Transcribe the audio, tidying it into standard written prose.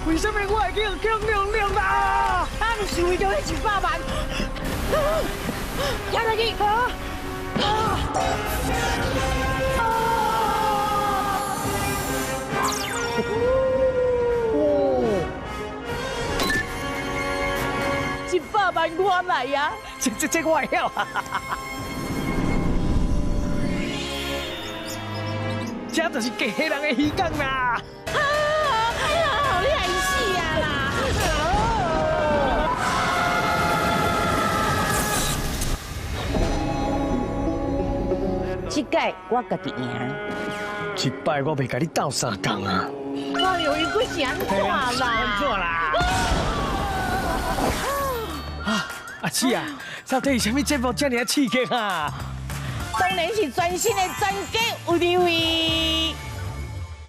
為啥物我會去予強兩兩啦？啊，毋是為著彼100萬。跳落去！啊！100萬我來啊！這我會曉。這就是家人的魚缸啦！啊！哎呀，你害死啊啦！這擺我家己贏。這擺我袂共你鬥相共啊！哎喲，伊閣是按怎啦？按怎啦？啊，阿姊啊，到底是啥物節目遮爾啊刺激啊？當然是全新的專家有你位。